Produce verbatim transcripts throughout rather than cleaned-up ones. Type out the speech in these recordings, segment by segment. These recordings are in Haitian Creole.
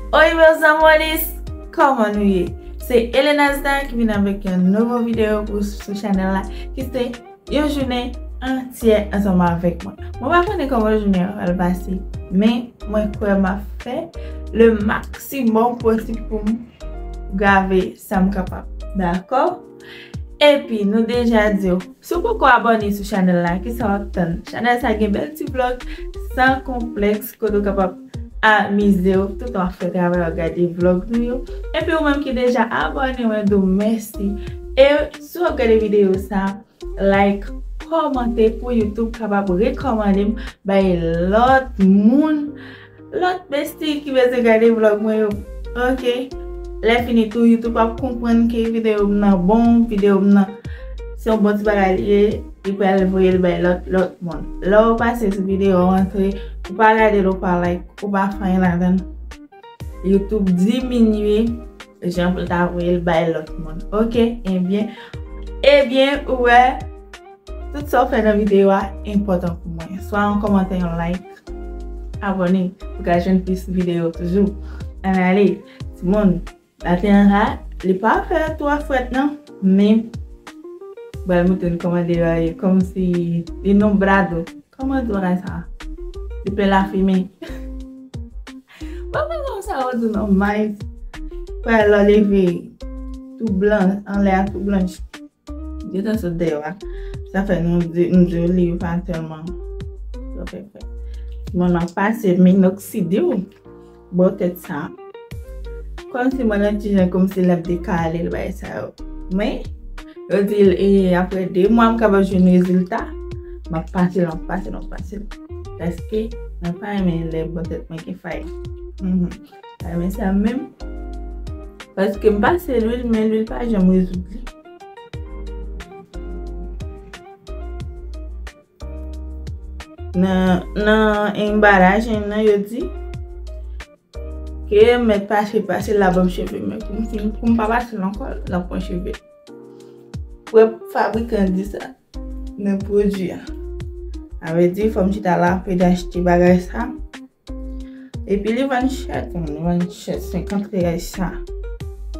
Oi meus amores, kòman nou ye? Se Elena Zda ki vin avèk yon nouvo videyo pou sou chanèl la, ki se yon jounen antyè ansanm avèk mwen. Mwen pa konnen kòman jounen an pral pase, men mwen kwè m ap fè le maksimòm posib pou m grave sa m kapab. Dakò? Epi, nou deja di w, si w poko abòne sou chanèl la, kisa w ap tann? Chanèl sa gen bèl ti vlòg san konplèks, kote w kapab amize w, toutan w ap fè travay, w ap gade vlòg nou yo. Epi, ou menm ki deja abòne, mwen di w mèsi. E si w ap gade videyo sa, like, kòmante pou YouTube kapab rekòmande m bay lòt moun, lòt besti ki bezwen gade vlòg mwen yo. Oke. Lè fini tou, YouTube ap konprann ke videyo m nan bon, videyo m nan se yon bon ti bagay li ye, li pral voye l bay lòt, lòt moun. Lè w pase sou videyo, w antre, ou pa gade l, ou pa like, ou pa fè anyen ladan l, YouTube diminye jan pou l ta voye l bay lòt moun. Oke, ebyen, ebyen, ou wè, tout sa w fè nan videyo a enpòtan pou mwen. Swa yon kòmantè, yon like, abòne, pou ka jwenn plis videyo toujou. Ann ale, timoun, maten an la, li pa fè twò frèt non, men, m pral montre n kòman deyò a ye, kòmsi li nublado. Kòman di bagay sa? Li plen lafimen. Mwen pa konn sa yo di non, mais. Frè, lè w leve, tou blan, anlè a tou blanch. Gentan sot deyò a. Sa fè nou di, nou di li pa tèlman sa fè frè. Mwen ap pase minoxidil bò tèt sa. Kòmsi mwen nan ti jan kòmsi l ap dekale l bay sa yo. Men, yo di l, e, apre de mwa m kapab jwenn rezilta. M ap pase l, m ap pase l, m ap pase l. Paske mwen pa renmen lè bò tèt mwen gen fay. Mhm. Pa renmen sa menm. Paske m pase lwil, men lwil pa janm rezoud li. Nan, nan enbalaj nan yo di ke mèt pase, pase l la ban m cheve, men pou m fin, pou m pa pase l ankò, l ap pran cheve. Pou fabrikan di sa nan pwodui a. Sa vle di, fò m chita la, pou m achte bagay sa. Epi li vann chè tou, li vann chè senkant reyèl sa.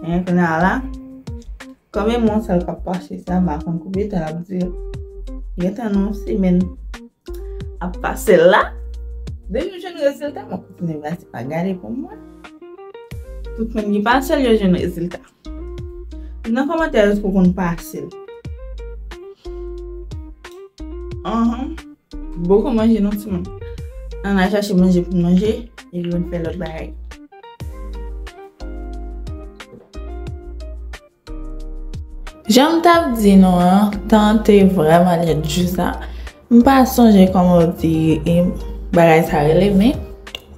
Men kounye a la, kòm e mwen sèl k ap pase sa, m pa konn konbyen tan l ap dire. Gentan nan yon semèn ap pase la. Depi m jwenn rezilta, m ap kontinye pase pa gade pou mwen. Tout moun ki pase l, yo jwenn rezilta. Nan kòmantè yo, èske w konn pase l? Anhan. Boko manje non, timoun. Ann al chache manje pou n manje, epi nou fè lòt bagay. Jan m t ap di nou an, tan an te vrèman lèd jou sa. M pa sonje kòman yo di, e, bagay sa rele, men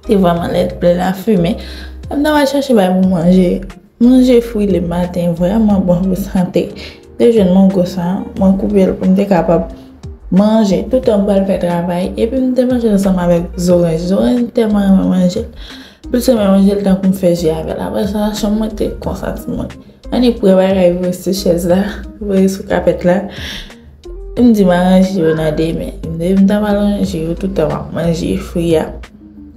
te vrèman lèd, plen lafimen. M t ap al chache bagay pou manje. Manje fwi le maten vrèman bon pou sante. Te jwenn mango sa, mwen koupe l pou m te kapab manje toutan m pral fè travay. Epi m te manje l ansanm avèk zoranj. Zoranj m tèlman renmen manje l. Plis renmen manje l tankou m fè ji avè l. Apre sa, chanm mwen te konsa, timoun. Annik pran bagay voye sou chèz la, voye sou kapèt la. M di m a ranje yo nan demen. M di m t ap al ranje yo toutan m ap manje fwi a.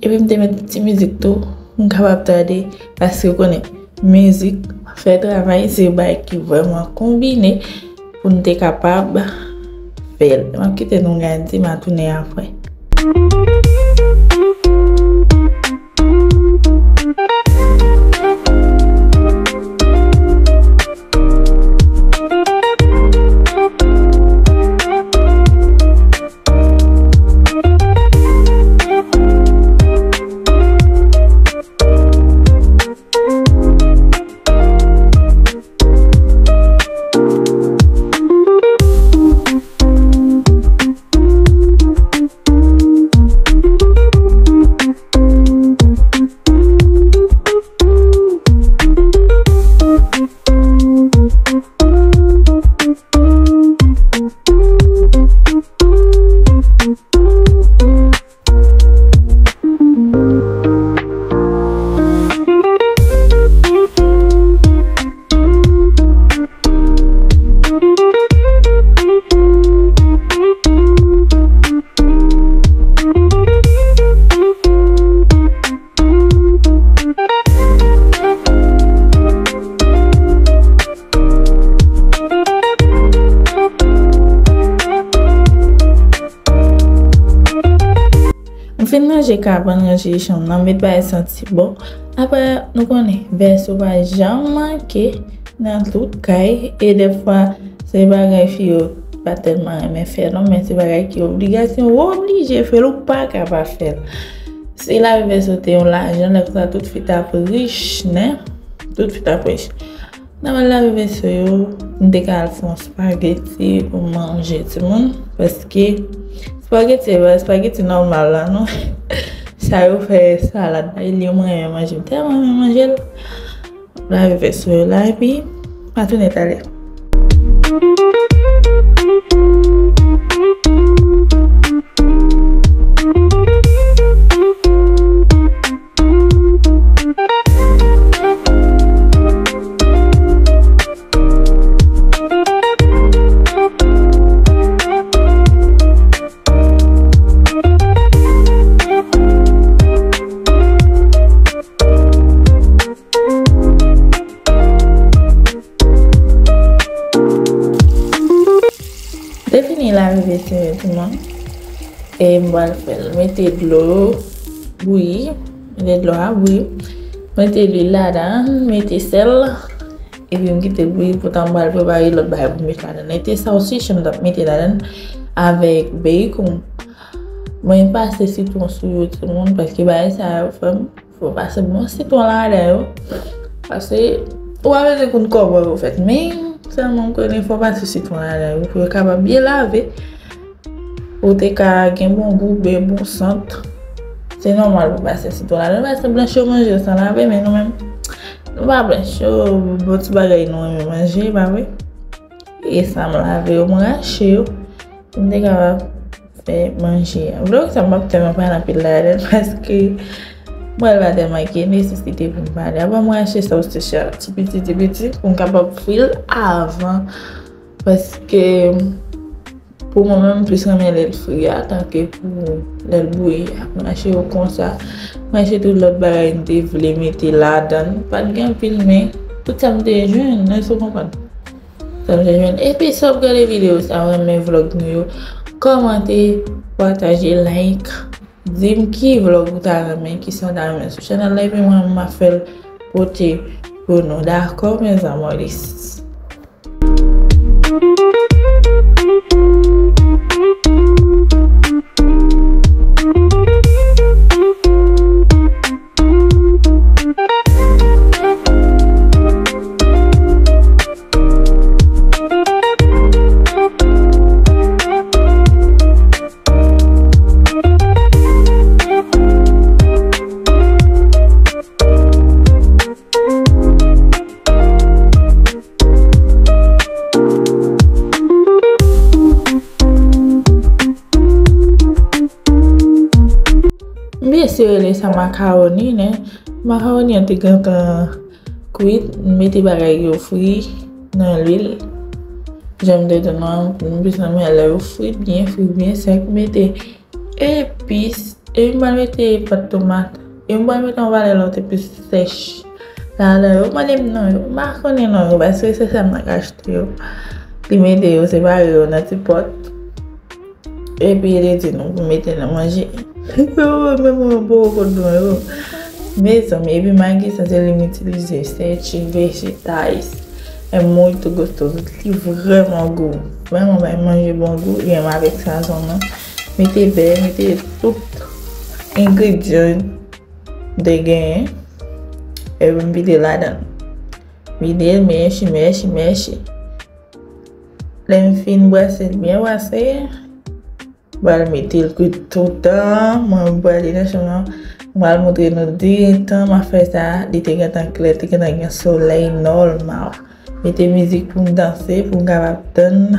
Epi m te met ti mizik tou pou m kapab tande, paske w konnen mizik, fè travay, se yon bagay ki vrèman konbine pou n te kapab fè l. M ap kite nou gade, m a tounen apre. Kabann, ranje chanm nan, met bagay santi bon. Apre, nou konnen, Vèso pa janm manke nan tout kay. E dèfwa, se bagay fi yo pa tèlman renmen fè, non, men se bagay ki obligasyon, ou oblije fè l, ou pa ka pa fè l. Si lavi Vèso te yon lajan, lè konsa tout fi t ap rich, nen. Tout fi t ap rich. Nan mwen lave vèso yo, m te ka al fè yon spageti pou manje timoun, paske spageti se pa spageti nòmal la, non. Sa yo fè salad la, e li yo mwen renmen manje, m tèlman renmen manje l. Lave vèso yo la, epi, pa tounen talè. Defini lave vèso yo, timoun. E m pral fè l. Mete dlo bouyi. Mete dlo a bouyi. Mete lwil ladan, mete sèl. Epi m kite l bouyi, poutan m pral prepare lòt bagay pou m met ladan. Mete salsich m t ap mete ladan avèk bacon. Mwen pase sitwon sou yo, timoun, paske bagay sa yo, fò m Fò pase bon sitwon ladan yo. Paske ou pa bezwen konn kòman yo fèt. Men sèlman m konnen fò pase sitwon ladan yo pou yo kapab byen lave. Pou te ka gen bon gou, byen bon sant. Se nòmal pou pase sitwon ladan. Paske blanch yo manje yo san lave, men nou menm, nou pa blanch yo, bon ti bagay nou renmen manje, pa vre? E sa m lave yo, m rache yo. Pou m te kapab fè manje a. Vlog sa m p ap tèlman pale anpil ladan l paske mwen pa tèlman gen nesesite pou m pale. Apa mwen achte sòs ti piti, ti piti pou m kapab fri l avan. Paske pou mwen menm, m plis renmen lè l fri a tanke pou lè l bouyi a. Mwen achte yo konsa. Mwen achte tout lòt bagay m te vle mete ladan l. Pa t gen anpil men tout sa m te jwenn, èske w konprann? Sa m te jwenn. Epi si w ap gade videyo sa, w renmen vlog nou yo, kòmante, pataje, like. Di m ki vlog ou ta renmen, ki sa w ta renmen sou chanèl la, epi mwen, m ap fè l pote pou nou. Dakò, mes amours? M byen si yo rele sa makawoni, nen. Makawoni an te gentan kwit, m mete bagay yo fri nan lwil. Jan m te di nou an, m plis renmen lè yo fri byen, fri byen sèk, m mete epis, epi m pral mete pat tomat, epi m pral mete yon valè lòt epis sèch ladan yo. Ou mande m non yo, m pa konnen non yo, paske se sèl mwen k achte yo. Li mete yo, separe yo nan ti pòt. Epi li di nou pou mete nan manje. Yo, men mwen poko konn non yo. Mezanmi, epi magi sa se li m itilize, se Chick Vegetales. É muito gostoso, li vrèman gou. Vrèman bay manje bon gou, li menm avèk sazon nan. Mete bè, mete tout engredyan m te genyen. Epi m vide ladan. Vide l, mechi, mechi, mechi. Lè m fin brase l byen brase, m pral mete l kwit toutan. Mwen, m prale nan chanm nan. M pral montre nou de tan m ap fè sa. Li te gentan klè, te gentan gen solèy nòmal. Mete mizik pou m danse, pou m kapab tann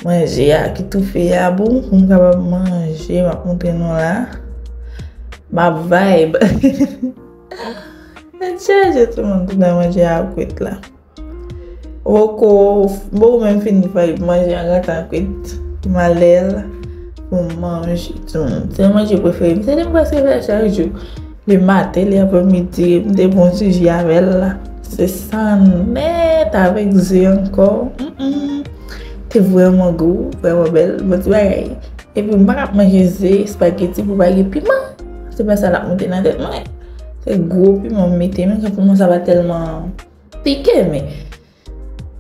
manje a ki toufe a bon, pou m kapab manje. M ap montre nou la. M ap vibe. Tèt chaje, tout moun toutan manje a ap kwit la. Poko, m poko menm fin fè manje an gentan kwit. M ale l pou m manje. Se manje prefere m. Se li m prèske fè chak jou. Le maten, le apremidi, m te bon ti ji avè l la. Se sa nèt avèk ze ankò. Mm, mm. Te vrèman gou, vrèman bèl. Bon ti bagay. Epi m pa ka ap manje ze, espageti pou pa gen piman. Se pa sa l ap monte nan tèt mwen. Se gwo piman m mete, men piman sa pa tèlman pike, men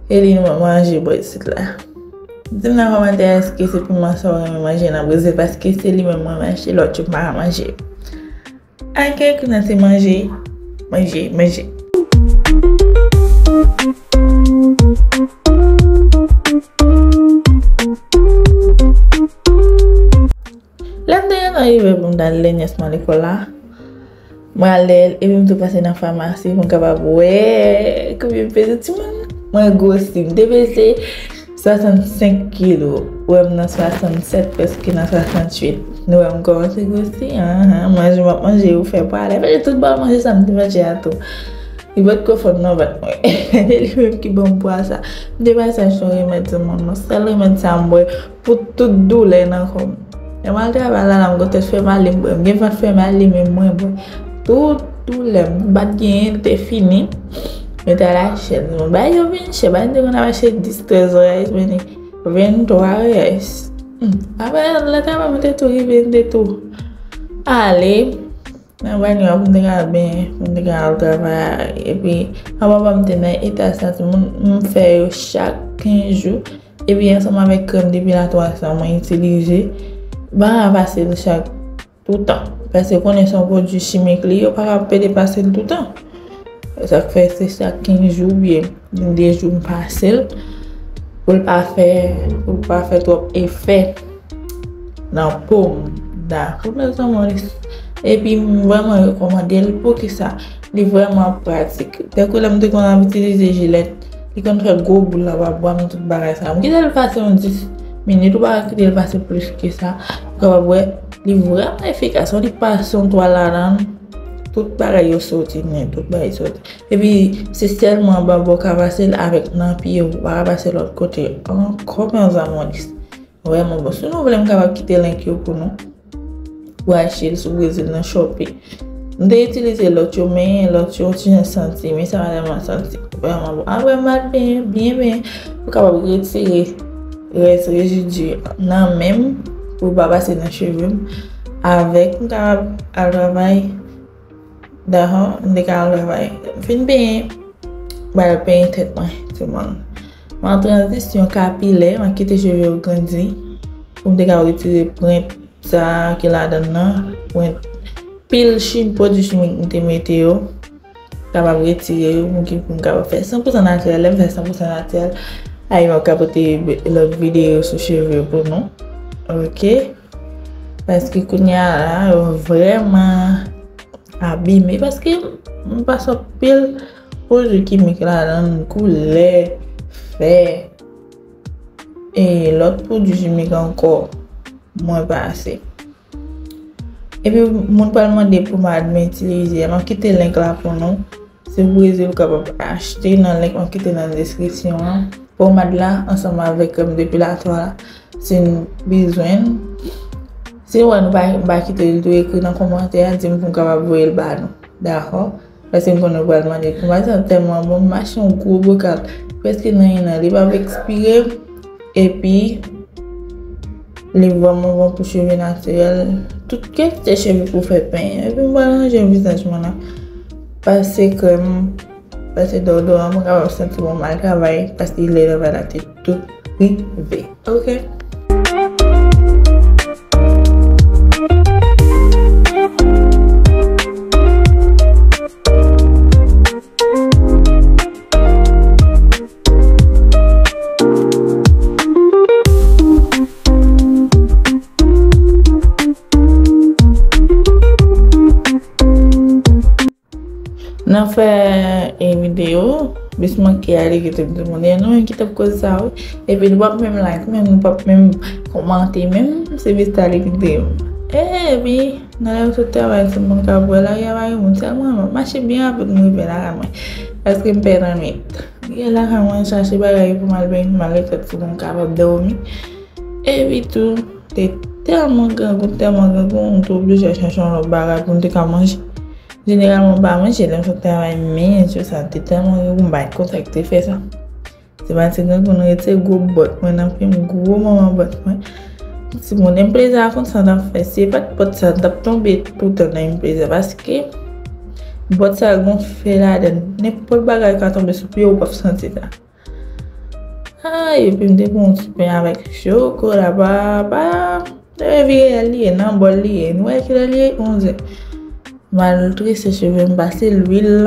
e li mwen manje bò isit la. Di m nan kòmantè èske se piman sa w renmen manje nan Brezil, paske se li menm mwen manje, lòt yo m pa ka manje. Ak kèk nan se manje, manje, manje. Lè m te gentan rive pou m t al lè nyès mwen lekòl la, mwen al lè l, epi m tou pase nan famasi pou m kapab wè konbyen m peze. Timoun, mwen gwosi. M te peze swasannsenk kilo. Ou wè m nan swasannsèt, prèske nan swasanntuit. Nou wè m kòmanse gwosi? Anhan, manje m ap manje, ou fè pwa lè. Fè tout bò manje sa m te manje a tou. Li potko fon nan vant mwen. E li menm ki ban m pwa sa. M te pase achte yon remèd sou moun nan. Sèl remèd sa m bwè pou tout doulè nan kò m. Lè m al travay la, la m gen tèt fè mal, li m bwè. M gen vant fè mal, li menm mwen bwè. Tout doulè m, m pa t genyen, li te fini. Mwen te al achte l. Bon, bagay yo vin chè, bagay m te konn ap achte dis, trèz riyal, vini venntwa riyal. Hmm. Apre, lè travay mwen te tou rive, m te tou ale. Nan banyo a pou m te ka al benyen, pou m te ka al travay. Epi, anba pa m te nan eta sa, timoun, m fè yo chak kenz jou. Epi, ansanm avèk krèm depilatwa sa mwen itilize, m pa ka pase l chak toutan. Paske konnen se yon pwodui chimik li ye, ou pa ka pede pase l toutan. Sa k fè se chak kenz jou oubyen de jou m pase l pou l pa fè, pou l pa fè twòp efè nan po m. Dakò, mezanmi. Epi m vrèman rekòmande l. Poukisa? Li vrèman pratik. Tankou lè m te konn ap itilize jilèt, li konn fè gwo boul nan bwa m, tout bagay sa. M kite l pase yon dis minit, ou pa ka kite l pase plis ke sa. Ou kapab wè, li vrèman efikas. Lè li pase yon twal ladan l, tout bagay yo soti, men tout bagay soti. Epi, se sèlman anba bò w ka pase l avèk nan pye w. Ou pa ka pase lòt kote ankò, mezanmi. Vrèman bon. Si nou vle, m kapab kite link yo pou nou. Pou achte l sou Brezil nan Shopee. M te itilize lòt yo, men lòt yo ti jan santi. Men sa pa tèlman santi. Vrèman bon. Apre m al benyen, byen benyen. Pou kapab retire rès rezidi nan men m. Pou l pa pase nan cheve m. Avèk m kapab al travay. Dakò, m te ka al travay. M fin benyen, m al penyen tèt mwen, timoun. M an tranzisyon kapilè, m ap kite cheve yo grandi. Pou m te ka retire pwent sa ki ladan l nan, pwent pil chim, pwodui chimik m te mete yo. Kapab retire yo, pou m ki, pou m kapab fè san pou san natirèl. Lè m fè san pou san natirèl, ay, m ap ka pote lòt videyo sou cheve yo pou nou. Oke? Paske kounye a la, yo vrèman abime. Paske m pase anpil pwodui kimik ladan l, koulè, fè, e lòt pwodui chimik ankò, mwen pase. Epi, moun pral mande pomad mwen itilize a. M ap kite link la pou nou. Si w bezwen, ou kapab achte nan link mwen kite nan deskripsyon an. Pomad la, ansanm avèk krèm depilatwa la, si n bezwen l. Si w wè nou pa, pa kite l tou, ekri nan kòmantè a, di m pou m kapab voye l ba nou. Dakò? Paske m konnen w pral mande. Pomad sa tèlman bon, m achte yon gwo bokal. Prèske nan yon an, li p ap ekspire. Epi, li vrèman bon pou cheve natirèl. Tout kantite cheve pou fè penyen. Epi m pral ranje vizaj mwen la. Pase krèm, pase deodoran, mwen kapab santi mwen mal travay, paske lè travay la te tou rive. Oke. Nan fè, e, videyo, bis manke ale kite m di moun, e nou menm ki t ap koze sa, wi. Epi nou p ap menm like, menm nou p ap menm kòmante, menm se bis ale kite m. Epi, nan lè m sot travay, timoun ka wè lari a pa gen moun, sèlman m ap mache byen rapid, m rive lakay mwen. Paske m pè nan nwit. Rive lakay mwen, chache bagay pou m al benyen, pou m al retèt, pou m kapab dòmi. Epi tou, te tèlman grangou, tèlman grangou, m te oblije al chache yon lòt bagay pou m te ka manje. Jeneralman, m pa manje lè m sot travay, men jou sa, m te tèlman grangou, m pa t konn sa k te fè sa. Se pati grangou, m retire gwo bòt mwen nan pye m, gwo manman bòt mwen. Timoun, enpleza a konn sa l ap fè. Si se pa t pòt sa, l t ap tonbe toutan nan enpleza. Paske bòt sa gon fè ladan l. Nenpòt bagay ka tonbe sou pye w, ou p ap santi sa. Ay, epi m te pran yon ti pen avèk chokola, pa, pa, te vire li ye, nan bòl li ye. Nou wè kilè li ye? Onzè. M al trese cheve m, pase lwil,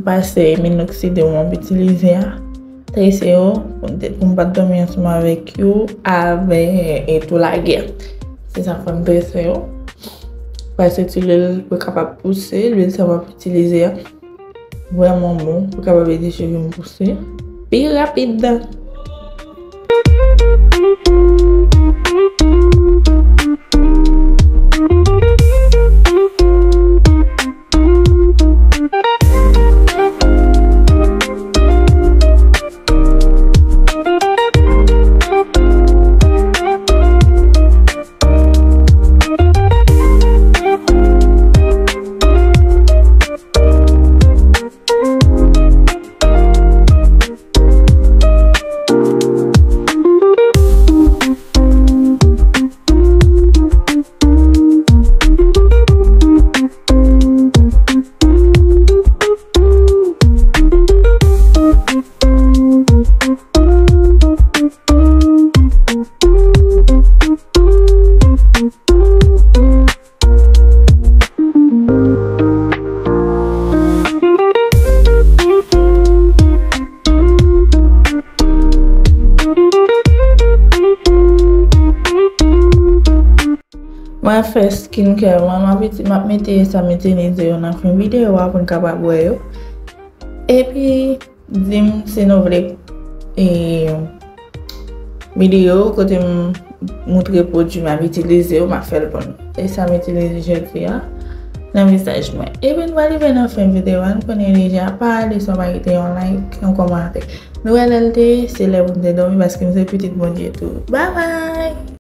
pase minoxidil mwen ap itilize a. Trese yo, pou m te, pou m pa t dòmi ansanm avèk yo, avè, e tou lagè. Se sa k fè m trese yo. Pase ti lwil pou kapab pouse, lwil sa m ap itilize a. Vrèman bon, pou kapab ede cheve m pouse pi rapid. Mwen fè skincare mwen, m ap iti-, m ap mete sa m itilize yo nan fen videyo a pou n kapab wè yo. Epi, di m si nou vle, e, videyo kote m moutre pwodui m ap itilize yo, m ap fè l pou nou. E sa m itilize jodi a nan vizaj mwen. Epi n pral rive nan fen videyo a, n konnen deja, pa ale san w pa kite yon like, yon kòmantè. Nou wè lè l te ye, se lè pou m te dòmi paske m se pitit Bondye tou. Babay!